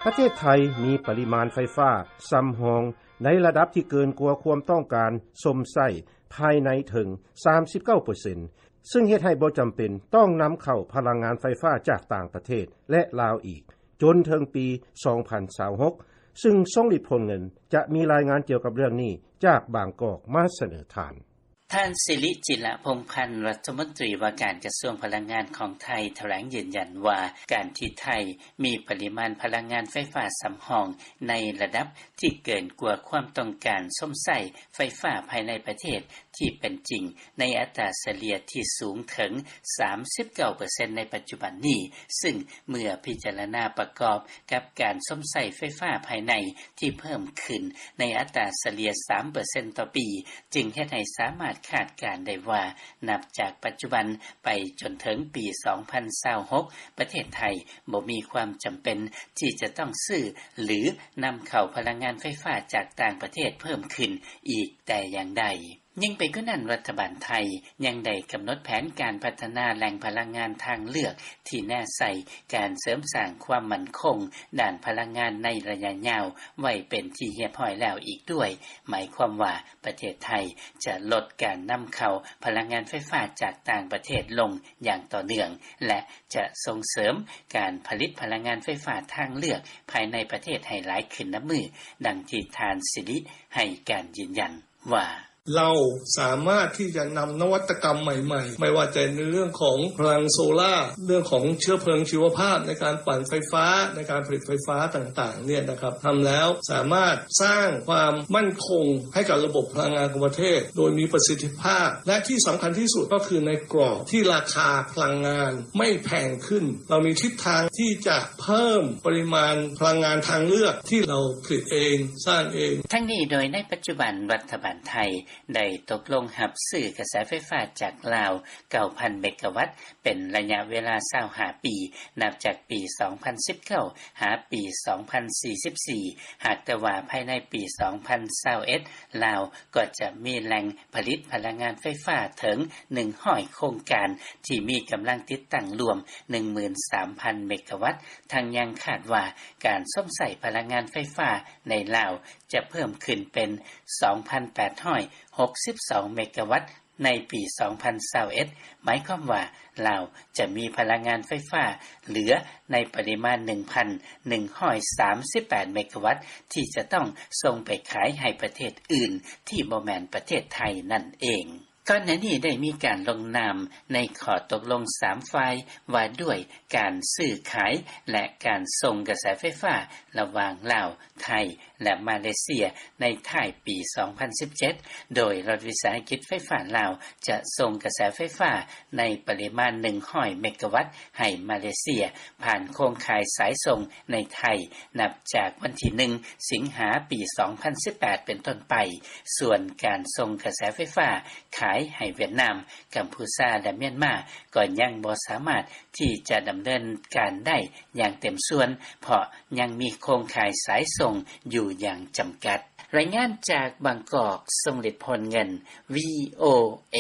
ປະເທດໄທມີປະລິມານໄຟຟ້າສຳຮອງໃນລະດັບທີ່ເກີນກວ່າຄວາມຕ້ອງການຊົມໃຊ້ພາຍໃນເຖິງ ສາມສິບເກົ້າເປີເຊັນ ຊຶ່ງເຮັດໃຫ້ບໍ່ຈຳເປັນຕ້ອງນຳເຂົ້າພະລັງງານໄຟຟ້າຈາກຕ່າງປະເທດ ແລະ ລາວອີກ ຈົນເຖິງປີ ສອງພັນຊາວຫົກ ຊຶ່ງ ຊົງລິດ ໂພນເງິນ ຈະມີລາຍງານກ່ຽວກັບເລື່ອງນີ້ຈາກບາງກອກມາສະເໜີທ່ານ. ທ່ານ ສິລິ ຈິລະພົງພັນ ລັດຖະມົນຕີວ່າການກະຊວງພະລັງງານຂອງໄທ ຖະແຫຼງຢືນຢັນວ່າ ການທີ່ໄທມີປະລິມານພະລັງງານໄຟຟ້າສຳຮອງໃນລະດັບທີ່ເກີນກວ່າຄວາມຕ້ອງການຊົມໃຊ້ໄຟຟ້າພາຍໃນປະເທດ ທີ່ເປັນຈິງໃນອັດຕາສະເລ່ຍທີ່ສູງເຖິງ ສາມສິບເກົ້າເປີເຊັນ ໃນປັດຈຸບັນນີ້ ຊຶ່ງເມື່ອພິຈາລະນາປະກອບກັບການຊົມໃຊ້ໄຟຟ້າພາຍໃນທີ່ເພີ່ມຂຶ້ນໃນອັດຕາສະເລ່ຍ ສາມເປີເຊັນຕໍ່ປີ ຈຶ່ງເຮັດໃຫ້ສາມາດຄາດການໄດ້ວ່າ ນັບຈາກປັດຈຸບັນໄປຈົນເຖິງປີ ສອງພັນຊາວຫົກ ປະເທດໄທບໍ່ມີຄວາມຈຳເປັນທີ່ຈະຕ້ອງຊື້ ຫຼື ນຳເຂົ້າພະລັງງານໄຟຟ້າຈາກຕ່າງປະເທດເພີ່ມຂຶ້ນອີກແຕ່ຢ່າງໃດ. ຍິ່ງໄປກວ່ານັ້ນ, ລັດຖະບານໄທຍັງໄດ້ກຳນົດແຜນການພັດທະນາແຫຼ່ງພະລັງງານທາງເລືອກທີ່ແນໃສ່ການເສີມສ້າງຄວາມໝັ້ນຄົງດ້ານພະລັງງານໃນໄລຍະຍາວໄວ້ເປັນທີ່ຮຽບຮ້ອຍແລ້ວອີກດ້ວຍ, ໝາຍຄວາມວ່າປະເທດໄທຈະລົດການນຳເຂົ້າພະລັງງານໄຟຟ້າຈາກຕ່າງປະເທດລົງຢ່າງຕໍ່ເນື່ອງ ແລະ ຈະສົ່ງເສີມການຜະລິດພະລັງງານໄຟຟ້າທາງເລືອກພາຍໃນປະເທດໃຫ້ຫຼາຍຂຶ້ນນຳມື້, ດັ່ງທີ່ທ່ານ ສິລິ ໃຫ້ການຢືນຢັນວ່າ: ເຮົາສາມາດທີ່ຈະນຳນະວັດຕະກຳໃໝ່ໆ ໄມ່ວ່າຈະໃນເລື່ອງຂອງພະລັງໂຊລາ, ເລື່ອງຂອງເຊື້ອເພີງຊີວະພາບໃນການປັ່ນໄຟຟ້າ, ໃນການຜະລິດໄຟຟ້າຕ່າງໆ ເນຍນະຄັບ, ທຳແລ້ວສາມາດສ້າງຄວາມໝັ້ນຄົງໃຫ້ກັບລະບົບພະລັງງານຂອງປະເທດ ໂດຍມີປະສິດທິພາບ ແລະ ທີ່ສຳຄັນທີ່ສຸດກໍຄືໃນກຣອບທີ່ລາຄາພະລັງງານໄມ່ແພງຂຶ້ນ. ເຮົາມີທິດທາງທີ່ຈະເພີ່ມປະລິມານພະລັງງານທາງເລືອກທີ່ເຮົາຜະລິດເອງ, ສ້າງເອງ. ທັງນີ້, ໂດຍໃນປັດຈຸບັນລັດຖະບານໄທ ໄດ້ຕົກລົງຮັບຊື້ກະແສໄຟຟ້າຈາກລາວ ເກົ້າພັນ ເມກາວັດ ເປັນໄລຍະເວລາ ຊາວຫ້າປີ ນັບຈາກປີ ສອງພັນສິບເກົ້າ ຫາປີ ສອງພັນສີ່ສິບສີ່ ຫາກແຕ່ວ່າພາຍໃນປີ ສອງພັນຊາວເອັດ ລາວກໍຈະມີແຫຼ່ງຜະລິດພະລັງງານໄຟຟ້າເຖິງ ໜຶ່ງຮ້ອຍໂຄງການ ທີ່ມີກຳລັງຕິດຕັ້ງລວມ ໜຶ່ງໝື່ນສາມພັນ ເມກາວັດ, ທັງຍັງຄາດວ່າການຊົມໃຊ້ພະລັງງານໄຟຟ້າໃນລາວຈະເພີ່ມຂຶ້ນເປັນ ສອງພັນແປດຮ້ອຍຫົກສິບສອງ ເມກາວັດ ໃນປີ ສອງພັນຊາວເອັດ ໝາຍຄວາມວ່າລາວຈະມີພະລັງງານໄຟຟ້າເຫຼືອໃນປະລິມານ ໜຶ່ງພັນໜຶ່ງຮ້ອຍສາມສິບແປດ ເມກາວັດ ທີ່ຈະຕ້ອງສົ່ງໄປຂາຍໃຫ້ປະເທດອື່ນທີ່ບໍ່ແມ່ນປະເທດໄທນັ້ນເອງ. ກ່ອນໜ້ານີ້ໄດ້ມີການລົງນາມໃນຂໍ້ຕົກລົງສາມຝ່າຍວ່າດ້ວຍການຊື້ຂາຍ ແລະ ການສົ່ງກະແສໄຟຟ້າລະຫວ່າງລາວ, ໄທ ແລະ ມາເລເຊຍໃນທ້າຍປີ ສອງພັນສິບເຈັດ ໂດຍລັດວິສາຫະກິດໄຟຟ້າລາວຈະສົ່ງກະແສໄຟຟ້າໃນປະລິມານ ໜຶ່ງຮ້ອຍ ເມກາວັດ ໃຫ້ມາເລເຊຍ ຜ່ານໂຄງຂ່າຍສາຍສົ່ງໃນໄທ ນັບຈາກວັນທີ ໜຶ່ງ ສິງຫາ ປີ ສອງພັນສິບແປດ ເປັນຕົ້ນໄປ. ສ່ວນການສົ່ງກະແສໄຟຟ້າຂາຍໃຫ້ຫວຽດນາມ, ກຳພູຊາ ແລະ ມຽນມາ ກໍຍັງບໍ່ສາມາດທີ່ຈະດຳເນີນການໄດ້ຢ່າງເຕັມສ່ວນ ເພາະຍັງມີໂຄງຂ່າຍສາຍສົ່ງຢູ່ຢ່າງຈຳກັດ. ລາຍງານຈາກບາງກອກ, ຊົງລິດ ໂພນເງິນ, ວີໂອເອ.